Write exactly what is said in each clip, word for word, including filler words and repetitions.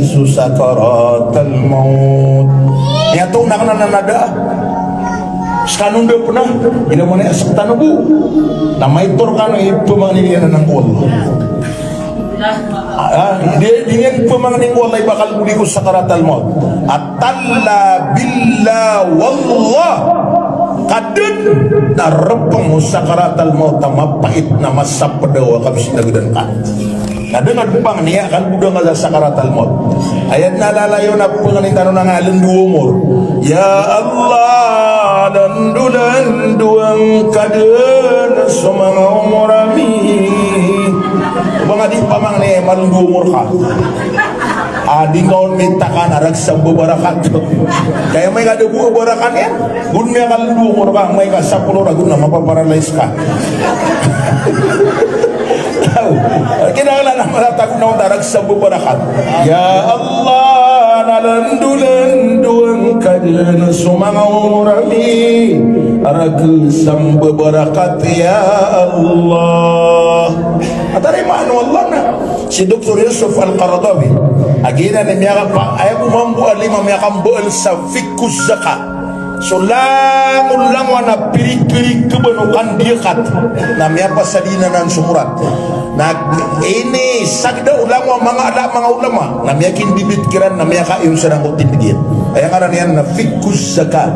so sakaratal maut. Aya oto na kna na da. Skano da pn a, ino man aya sktano bo. Na maito rkano i pmangnin iyan anan ko Allah. Ah, di, di niyan pmangnin ko Allah i ba kalbodi ko sakaratal maut. At-, talla billah wallah. Ka dn na rpng o sakaratal maut a mapait na masapdaw a kapsitagdan ka. Na da nga dn pangni a kalbodan ka sa sakaratal maut. Aya dn a lalayon a pangnin tano na nga lndo o omor. Ya Allah, lndo, lndo angka dn so manga omor ami. Ba nga di pamangni a malndo o omor ka. A di ngka on mitakan a rk sa mbabarakat. Kay amay ka da bo a barakat iyan, go dn miyakalndo o omor ka, amay ka sapolo ragon na mapaparalyze ka. Taw, kinanglan a marata go na on ta rk sa mbabarakat. Ya Allah, na lndo, lndo angka dn so manga omor ami a rk sa mbabarakat, ya Allah. Antaa i maana o Allah na Si Doktor Yusuf Al-Qaradawi, a giyanan i miyakapa-, aya bo mambo a lima miyakambaal sa fiqhuz zakah. So langolangon a piripiri kbn o kandiyakat, na miyapasad iyan anan so morat. Na inisagda o langon a manga ala-, manga ulama, na miyakinbibit kiran, na miyakaiyon sa nangko tindigiyan. Aya ngaran iyan na fiqhuz zakah.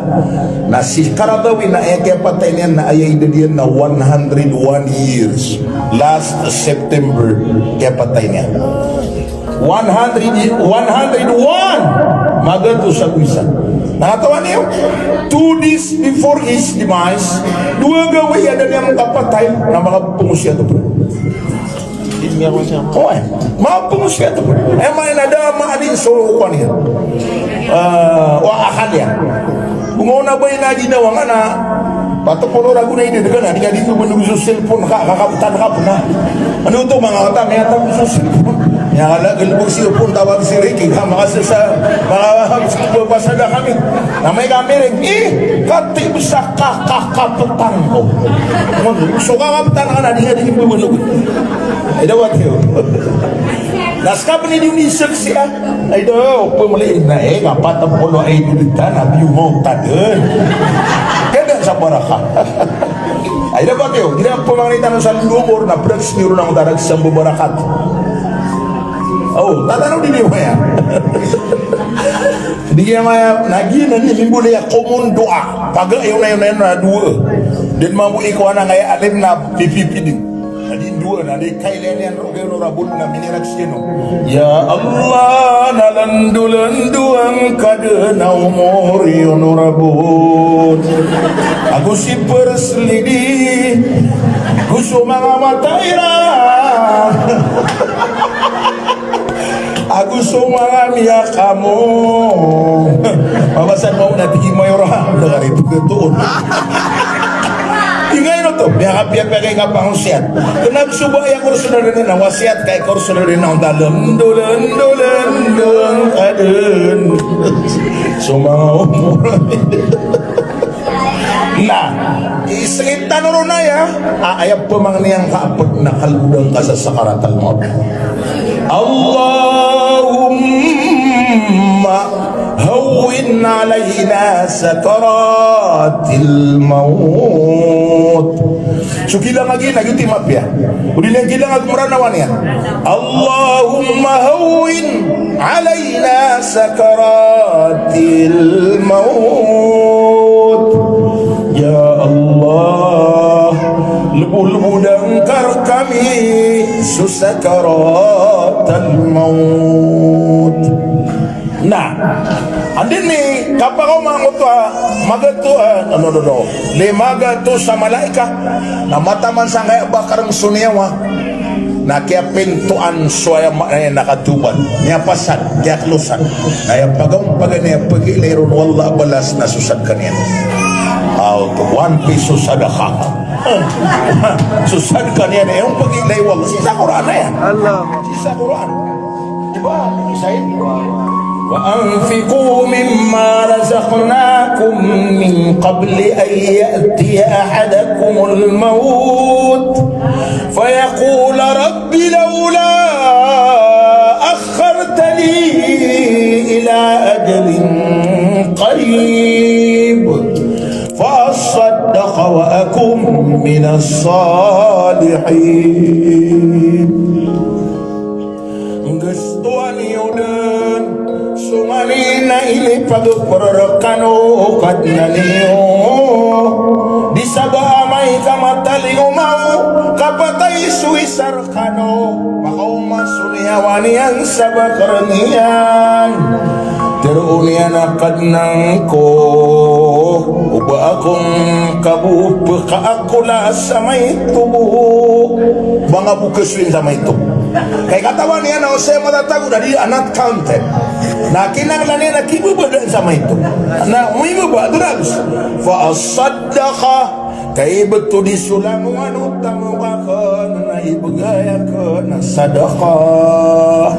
Na si Qaradawi na aya kiyapatay niyan na aya idad iyan na one hundred one years. Last September, kiyapatay niyan. One hundred, one hundred one! Magatos ago isa. Na katawan iyo, two days before his demise, dowa gawii a da niyan kapatay, na makapngosiyat o pd. Oway, makapngosiyat o pd. Aya maana na da maana so kowan iyan. Ah, wa akal iyan. Bngona ba ina ginawa nga na, patopolo ragon a idad ka na, di ka di ko bnogn so cellphone ka, kakaptan ka pn a. Ano oto, manga wata, miyatag so cellphone. Miyakalagal bo so cellphone, tawag si Ricky, ka makasasa, makapasada kami. Na amay ka miring, eh, kati bsa ka, kakaptan ko. Ngon, so kakaptan ka na, di ka di ko bnogn. Ay, dawat iyo. Na ska pn i di onisaksi a. Ay, da, pmli na, eh, kapat a polo ay dito na, biyo mo, tadn. Kaya sa baraka. Ay, da ba kayo, di na pamangni tano sa lubor, na pdags ni ron ang darag sa babarakat. Oh, tatano di niyo maya. Di kaya maya, nagi na ni, mimbuli a komon doa. Paga yun na yun na yun na doa. Din mamu iko anang ay alim na pipipidin. Na di ndoa, na di kailan iyan roo kay onorabol na minirag sino. Ya Allah, na lando-lando angka dn a omor i onorabol. Ago si First Lady, ago so manga mata iran. Ago so manga miyakamo. Mabasa mo na di mayor ha. Dagar ito, ito. Ingay no to, miyakapiyapiya kay kapangosiyat. Kena so ba aya kurso na rin na wasiyat kay kurso na rin na unta lendo, lendo, lendo, adun. So manga omor. Na, isngit tano ron aya, a, aya pamangni angka a pd na kalbodan ka sa sakaratal maut. Allahumma hawwin alaina sakaratil maut. So kilang a gina, giyoto i mapiya. O di niyan kilang a gomranawan iyan. Allahumma hawwin alaina sakaratil maut. Ya Allah, lbodlbodan ka rkami so sakaratal maut. Na, anda ini kapakaoma angkoto a magatos, eh, ano, ano, ano, lima gatos a malaikat na mataman sangkaya a ba kareng so niyawa. Na kiyapintoan so aya ma-, eh, na katuban. Miyapasad, kiyaklosan. Na aya pagampagan iyan a pagiilay ron o Allah a balas na so sadka niyan. Aw, to, one piece so sadaka. So sadka niyan, eh, aya pagiilay o Allah. Sii sa Qur'an iyan. Allah. Sii sa Qur'an. Di ba? Isa iyan. Wa anfiqu mimma razaqnakum min qabli an ya'tiya ahadakumul maut fayaqula rabbi lawla akhartani minas salihin. Gastoan iyo dn so mani na inipagpr rkano o Kadnan iyo. Di sa ba amay ka matalingoma o kapatay so isa rkano, makaoma so niyawa niyan sa bakr iyan. Tharoon iyan a Kadnan ko, o ba ako ngka bo pkaakola sa maito bo. Ba nga bo kasoyin sa maito. Kay katawan iyan a o saya matatago na di anat counted. Na kinanglan iyan a kibabadaan sa maito. Na umibaba, drugs. Fa saddaqa. Kay btod i so langowan o tamok akn na ibgay akn a sadaqah.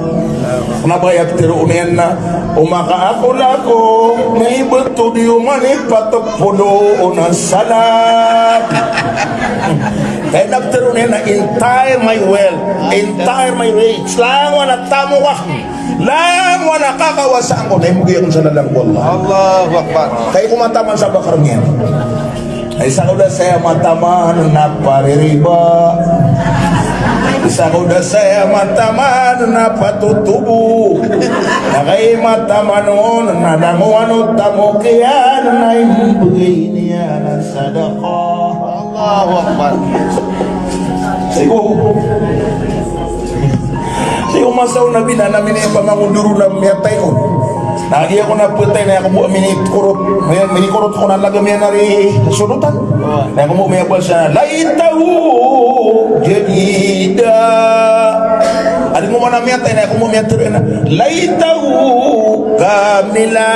Kna ba aya ptharoon iyan na o makaakola ako, na ibtod i oman i patpolo on a salat. Kay na ptharoon iyan na entire my wealth, entire my rich, langowan a tamok akn, langowan a kakawasaan ko, na ibgay akn sa lalan ko Allah. Allahu Akbar. Kay ko mataman sa bakr iyan. Isa ko da saya mataman na paririba. Isa ko da saya mataman na patotobo. Na kay mataman on na langowan o tamok iyan na imbgay niyan a sadaqah. Allahu Akbar. Sii ko Sii ko masa o Nabi na, na minipamangondoro na miyatay ko. Na giya ko na phatay na aya ko bo minikorot. Mini-, minikorot ko na lagam iyan a ri sodotan. Na aya ko bo miyabasa, "Laitahu jadida." Adi ko mana miyatay na aya ko bo miyatharo na, "Laitahu kamila."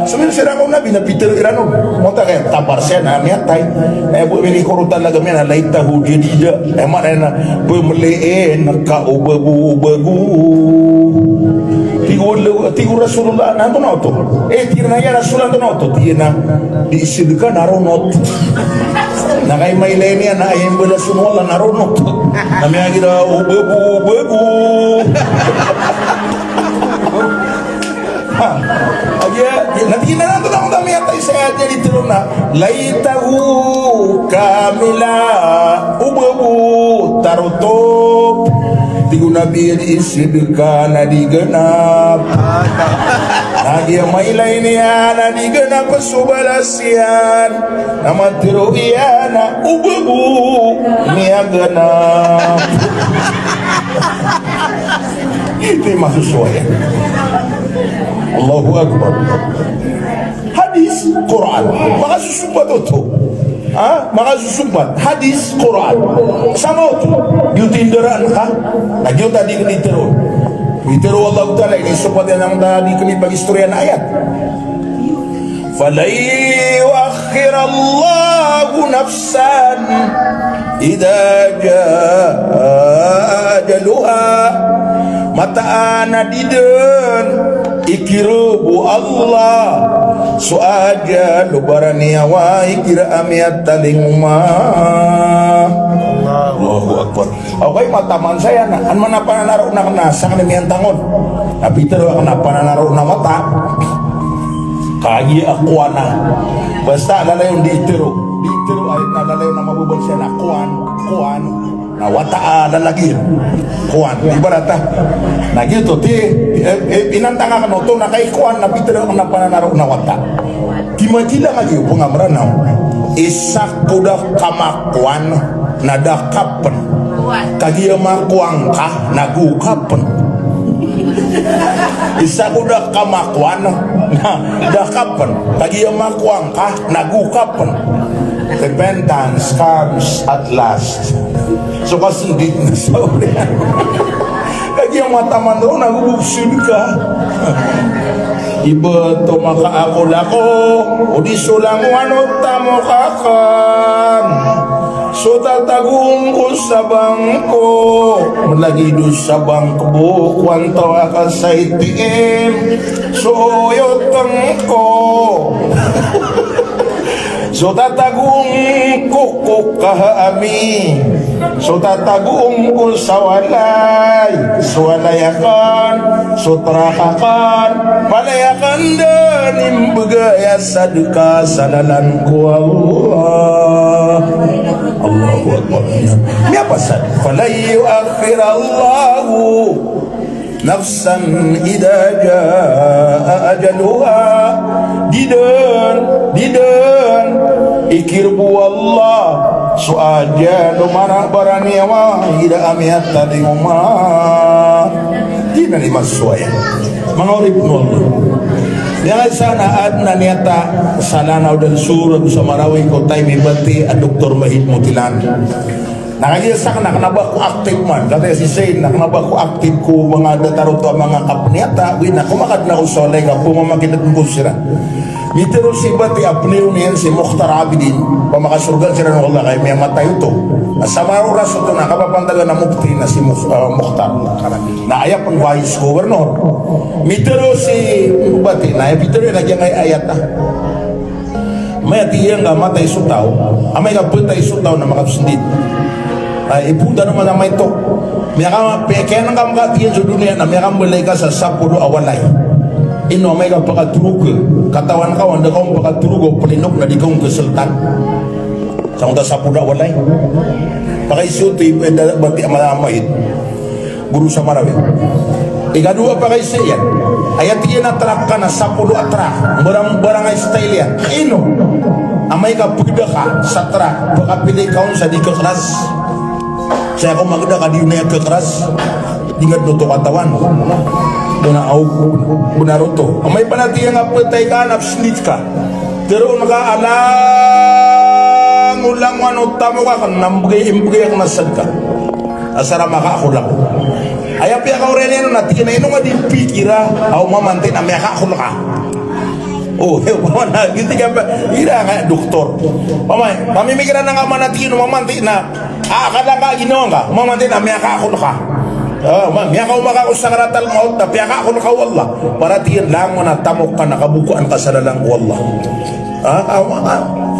Sabi siran ko Nabi na pitharo iran on. Mota kay tabar siya na miyatay. Aya bo minikorot a lagam iyan a laitahu jadida. Aya maana niyan na pmlien ka o bago, o bago. Tig o, tig o Rasulullah, na antonaa oto? Eh, tig iran a ya Rasul, antonaa oto? Tig iyan a di isidka na ronot. Na kay mailay niyan na aya imbalas o Allah na ronot. Na miyagira o bago, o bago. Ha, agiya, na tig iyan a antonaa oto a miyatay sa aya dn i tharoon a, "Laitahu kamila," o ba bo tarotop. Tig o Nabi a di isidka na di ganap. Na agiya mailay niyan a di ganap so balas iyan, na matharo iyan a o ba bo miyaganap. Ito i masosowa iyan. Allahu Akbar. Hadis, Quran. Makasosompat oto. Ha? Makasosompat. Hadis, Quran. Sama oto. Giyoto i ndaraan ka. Na giyoto a di kn i tharo. Itharo o Allahu Ta'ala, inisompat iyan angkoto a di kn i pag-istorya na ayat. Falan yu'akhkhirallahu nafsan idha jaa ajaluha. Mataan a di dn ikirb o Allah so ajal o baraniyawa igira a miyatalingoma. Allahu Akbar. Okay, mataman saya na. An mana pananaro na kna sakn miyantangon. Na pitharo akn a pananaro na mata. Kagiya a kowan a. Basta lalayon di itharo. Di itharo a lalayon a mababal siya na kowan, kowan. Na wata a lalagid. Kowan. Ibarat a. Na giyoto, ti, eh, eh, inantang akn oto na kay kowan na pitharo akn a pananaro na wata. Di madila nga di bo nga Mranaw. Isa ko da kamakowan na da kapn. Kagiya makowan ka na go kapn. Isa ko da kamakowan na da kapn. Kagiya makowan ka na go kapn. Repentance comes at last. So kasndit na sa oriyan. Kagiya mataman ron a go bo sidka. Ibt o makaakol ako, o di so langowan o tamok akn. So tatagoon ko sa bangko, mlagid o sa bangko bo, kowan taw a ka sa A T M, so oyotn ko. So tatagoon ko ko kaha ami. So tatagoon ko sa walay, so walay akn, so trak akn, palaya akn dn imbgay a sadka sa lalan ko Allah. Allahu Akbar. Miyapasad, "Falan yu'akhkhirallahu nafsan idha jaa ajaluha." Di dn, di dn ikirb o Allah so ajal o manga baraniyawa igira a miyatalingoma. Di na di masowa iyan. Manga oripn o Allah. Miyaisa na adn a niyata sa Lanao Del Sur ago sa Marawi ko time i bati a Doktor Wahid Motilan. Na kagiya sakn na kna ba ko active man, katii si Zain na kna ba ko active ko manga datar oto a manga kapniyata, oway na komakadn ako sa walay ka pmamakin'g ko siran. Mitharo si bati a pneo niyan si Mukhtar Abidin, pamakasorga siran o Allah ka miyamatay oto. Na sa manga oras oto na kapapantagan a mufti na si Muf-, ah, Mukhtar. Na aya pn vice governor. Mitharo si bati na aya pitharo iyan a giyangkai a ayat a, amay a tig iyan ka matay so taw, amay ka phatay so taw na makapsndit. Ay, ipoon tano man a maito. Miyaka, pe-, kaya na ka makatig iyan so doniya na miyakambalay ka sa sapolo a walay. Ino amay ka pakatorog ka, katawan ka o anda ka on pakatorog o plinok na di ka on kasltan. Sangkoto a sapolo a walay. Pakaiza oto i, eh, da-, bati a ma-, maito. Goro sa Marawi. Ikadowa a pakaiza iyan. Aya tig iyan a trak ka na sapolo a trak. Barang, barang a style iyan. Ino amay ka pgda ka sa trak, pkapili ka on sa di kakras. Sa aya ko magda ka di on aya kakras. Di nga dn oto katawan. Dona aw, bnar oto. Amay pn a tig iyan a phatay ka na psndit ka. Tharoon ka a langolangowan o tamok akn na mbgay, mbgay akn a sadka. Asar a makaakol ako. Aya piyakaoriyan iyan on na tig iyan a ino nga di pikira a omamanti na miyakaakol ka. O, opama na, giyoto i kapa, igira nga doktor. Opama, pamimikiran angka man a tig iyan omamanti na, a, akala ngka a ginawa ngka, omamanti na miyakaakol ka. A, ma-, miyakaoma ka ko sakaratal mawt na piyakaakol ka o Allah. Para tig iyan langon a tamok ka na kabokaan ka sa lalan ko Allah. A, a, a,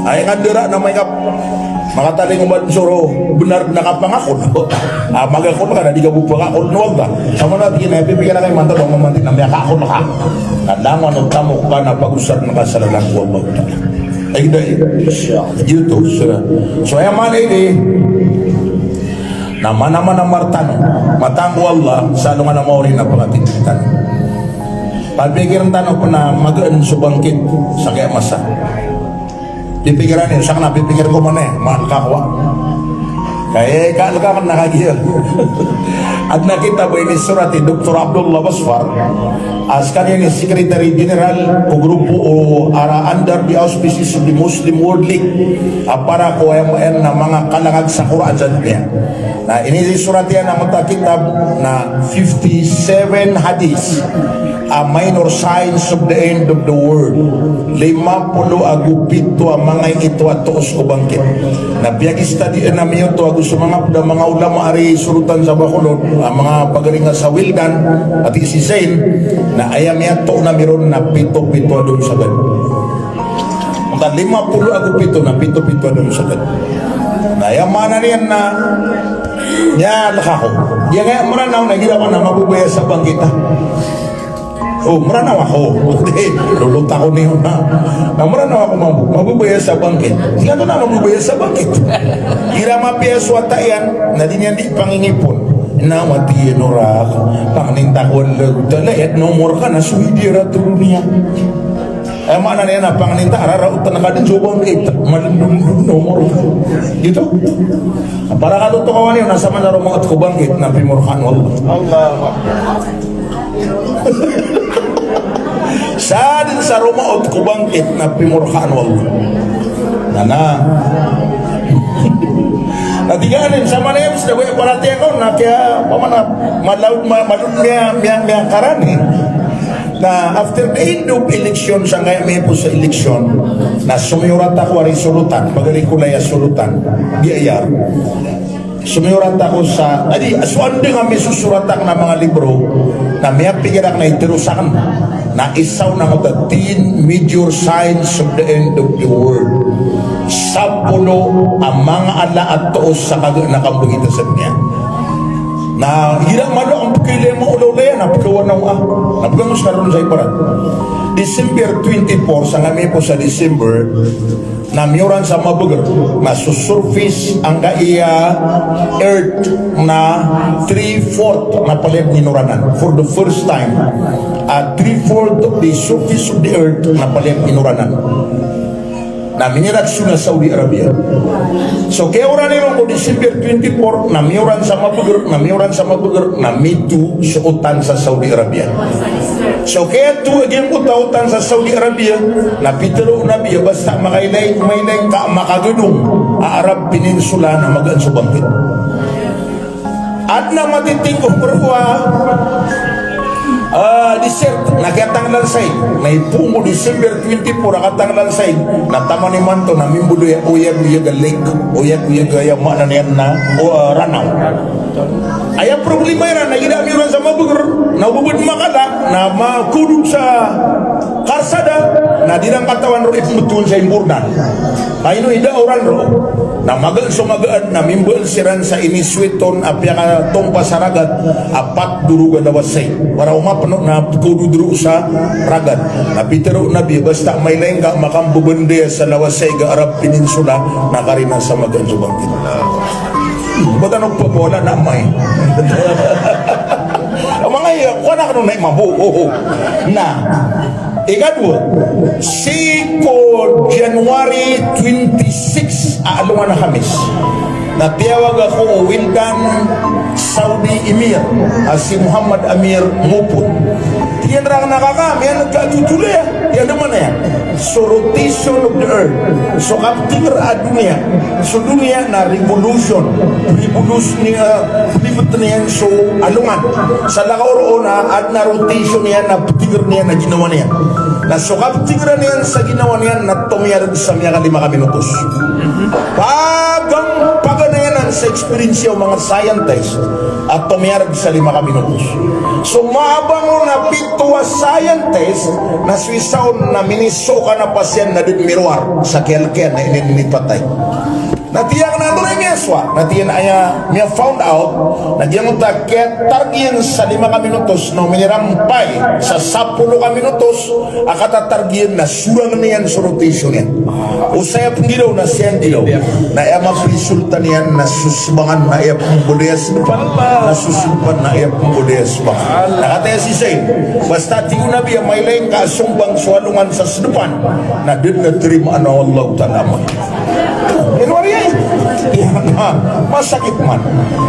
aya nga dara na amay ka makatalingoma dn so roo, bnar na kapangakol. A, magakol ka na di ka bo pakaakol o Allah. Sa maana tig iyan a pipikira ka imanto na omamanti na miyakaakol ka. Na langon o tamok ka na pagosarn ka sa lalan ko Allah. Ay, dai. Giyoto, sir. So, aya maana ini, na mana-mana martano, matang ko Allah, sa alongan a maori na pakatinggi tano. Pipikirn tano pn a magaan so bangkit sa kiyamasa. Pipikiran iyo, sakn na pipikir ko man aya, maal ka ko a. Kaya, ka, ka, na kagiya. Adn a kitab a inisorat i Doktor Abdullah Basfar, a skaniyan i Secretary General ko grupo o, a, under the auspices of the Muslim World League, a para ko aya maana a manga kalangag sa Qur'an sa doniya. Na inisorat iyan angkoto a kitab na fifty-seven hadith, a minor signs of the end of the world. Lima polo ago pito a manga inito a toos ko bangkit. Na piyag-study-an ami oto ago so manga pd a manga ulama a ari sorotan sa Bacolod, a manga pagari ngka sa Wildan, pati si Zain, na aya miyatoon ami ron na pito-pito a doon sagad. Maka lima polo ago pito na pito-pito a doon sagad. Na aya maana niyan na, niyan ka ko. Giyangkaya Mranaw na igira ko na mababaya sa bangkit a. O, Mranaw ako. Lolot ako niyo na. Na Mranaw ako, mab-, mababaya sa bangkit. Tig iyan oto na mababaya sa bangkit. Igira mapiya so wata iyan, na di niyan di pangingipon. Na wati iyan orak. Pangninta ko a lagot a layat na omor ka na so idi a ratoron iyan. Aya maana niyan na pangninta a raraotan ka dn so bangkit. Malndondon na omor ka. Giyoto. Para katotokawan iyo na sa man a romaot ko bangkit na pimorkaan o Allah. Allahu Akbar. Sadn sa romaot ko bangkit na pimorkaan o Allah. Na, na. Na tig iyan sa manayam sa dawai paratiyaya ko na kiya, opama na, malawd, ma-, malawd miya, miya, miyakarani. Na after the end of election, sangkaya miyaipos sa election, na somiyorat ako a ari solotan, pagari ko laya solotan, di ayar. Somiyorat ako sa, adi, so andang a misosorat akn a manga libro, na miyapikir akn a itharo sakn, na isa on angkoto a ten major signs of the end of the world. Sapolo a manga ala a toos sa kagaan a kambgita sa doniya. Na igira malo akn Pili mo olaola iyan a pkawana o a. Na bgan mo ska ron sa ibarat. December twenty-four, sangkami pn sa December, na miyoran sa mabagr, na so surface angkaya earth na three-fourth na palaya pn inoranan. For the first time, a three-fourth of the surface of the earth na palaya pn inoranan. Na minirak so na Saudi Arabia. So kiyaoran iran ko December twenty-four, na miyoran sa mabagr, na miyoran sa mabagr, na mito so otan sa Saudi Arabia. So kiyatowa giyangkoto a otan sa Saudi Arabia, na pitharo o Nabi a basta makailay, mailay ngka a makagadong a Arab Peninsula na magaan so bangkit. Adn a matitingko roo a, ah, desert, na kiyatanggal sa ig. Na ipoon ko December twenty-four a katanggal sa ig. Na taman imanto na mimbaloy a oyag-oyag a lake, oyag-oyag a, aya maana niyan na, o, ah, ranaw. Aya problema iran na igira miyoran sa mabagr, na o ba dn makala, na makodog sa karsada, na di iran katawan roo i pmbtowan sa imbordan. Ka ino i daaw ran roo. Na magaan so magaan, na mimbaal siran sa inisweton a piyakatompa sa ragat a pat dorog a lawasayg. Para o mapno na pkodod roo sa ragat. Na pitharo o Nabi, basta mailay ngka a makambabandaya sa lawasayg a Arab Peninsula, na karina sa magaan so bangkit. Ba tano pphawala na amay. Amay, kowan akn on na imabo. Na ikadowa, sii ko January twenty-six a alongan a Khamis, na tiyawag ako o Wildan Saudi Emir, a si Muhammad Amir Mopon. Tig iyan rakn a kaka, miyan'g ka a totol aya. Tig iyan, da man aya. So rotation of the earth. So kaptingr a doniya. So doniya na revolution. Revolution niyan, pibtn iyan so alongan. Salakaw roo na adn a rotation iyan na ptingr iyan a ginawa niyan. Na so kaptingr iyan sa ginawa niyan na tomiyarg sa miyakalima ka minutos. Paganapagan iyan sa experience o manga scientist a tomiyarg sa lima ka minutos. So maabang on a pito a scientist na so isa on na minisokan a pasiyan na da dn mirowar sa kiyalk iyan na ininipatay. Na tig iyan a antonaa i miyasowa, na tig iyan a aya miya-found out na giyangkoto a kiyatarg iyan sa lima ka minutos na o minirampay sa sapolo ka minutos a katatarg iyan na sorang iyan so rotation iyan. O saya pnggiraw na siyan giraw. Na aya mapisoltan iyan na so sbangan na aya pmbodaya sdpan. Na so sdpan na aya pmbodaya sbangan. Na kataya si Zain, basta tig o Nabi a mailay ngka a sombang so alongan sa sdpan, na da dn a tarimaan o Allahu Ta'ala. Ino ari aya? Aya na masakit man.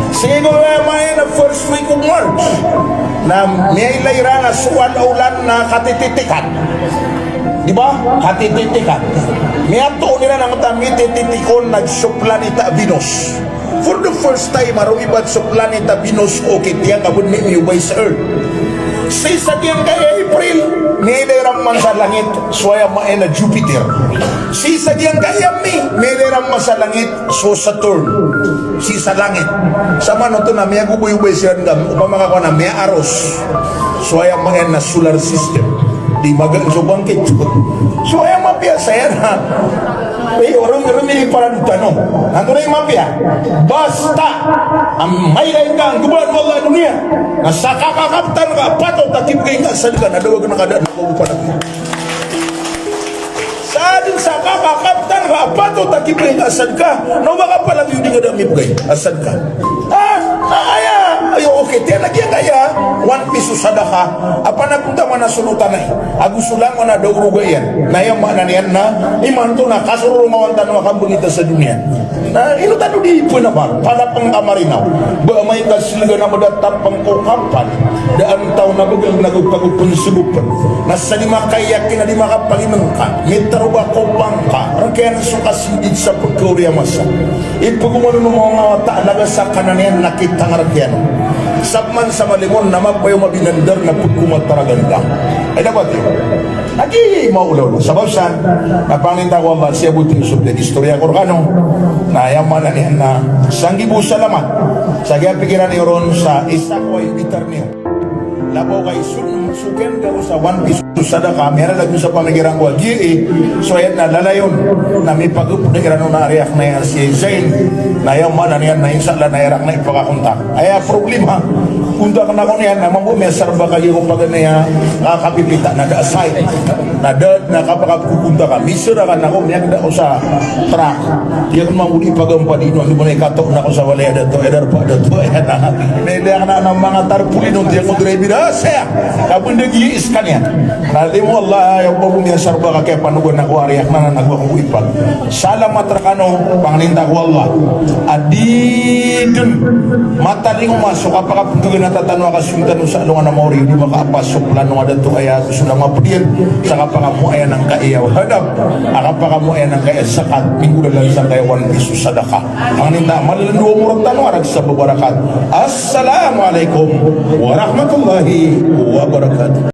Sii ko, eh, maya na first week of March, na miyailay iran a so olan na katititikan. Di ba? Katititikan. Miyatoon iran angkoto a mitititik on na so planeta Venus. For the first time a romibat so planeta Venus, okay, tiyan ka bo dn i miyobay sa Earth. Sii sa giyangkaya April, miyailay iran man sa langit so aya maana a Jupiter. Sii sa giyangkaya May, miyailay iran man sa langit so Saturn. Sii sa langit. Sa manoto na miyagoboyobay siran ka, opama ka kowan a miyaaros so aya maana a solar system. Di magaan so bangkit. So aya mapiya saya na, eh, rom-, romili para di tano. Antonaa i mapiya? Basta a mailay ngka a nggobaan o Allah a doniya, na sa kakakaptan ka a patot a kibgay ngka a sadka, na da a ba ngka da a nakagopan. Sa dn sa kakakaptan ka a patot a kibgay ngka a sadka, na o ba ka palagi o di ngka da mibgay a sadka. Ah, ah, aya, aya, okay, tiyan a giyangkaya, one piso sadaka, a panagontaman a solotan ai, ago so langon a da a oroga iyan. Na aya maana niyan na imanto na kasororongawan tano a kambangita sa doniya. Na ino tano di pn a ba, palapng ka marinaw. Ba amay ka slgan a ba da tapng ko kampal, da a taw na bgan na gopagopn sgopn. Na sa di makaiyakin a di makapaginngka, mitroba ko bangka, rk iyan so kasindit sa pkaori a masa. Ipgoman o manga wata a laga sa kanan iyan na kitang rk iyan. Sabap man sa malimon na mapayo mabinandar na pgkomataragan ka. Ay dapat iyo. Agi maolaola. Sabap san, na pangninta ko a ba sii a boti so pag-istorya ko rkano. Na aya maana niyan na sanggibo salamat sa giya pikiran iyo ron sa isa ko a imbitar niyo. Labaw ka isun, so kiyan ka ron sa one piso. So sadaka, miyaralag on sa pamikiran ko a giyai, so aya na lalayon na mipagpda iran on a ari akn aya si Zain, na aya maana niyan na insha Allah na aya rakn a ipakakontak. Aya problema, kontak akn ako niyan, na mambo miyasarba ka giya ko paganay a kapipita na da a site. Na da, na kapakakokontak ka, misra ka na ko miyagda ko sa truck. Tiyak mambo di pagampadi no, ando ba na ikato na ko sa walay a dato, aya darpa dato, aya na. Na ida akn a manga tarpaulin on, tiyak ko driver a saya. Kabn da giya i skaniyan. Na di mo Allah, aya ba bo miyasarba ka kiyapanogan ako a ari akn anan ago ako ipag. Salamat rkano, pangninta ko Allah. A di dn matalingoma so kapakapntogan a tatano a kasong tano sa alongan a maori, di makaapas so plano a dato aya so na mapdiyan sa kapakamoayan angkaya hadap, a kapakamoayan angkaya zakat, minggolalan sangkaya one piso sadaka. Pangninta, malalndo a omor tano a ragsababarakat. Assalamu alaikum warahmatullahi wabarakatuh.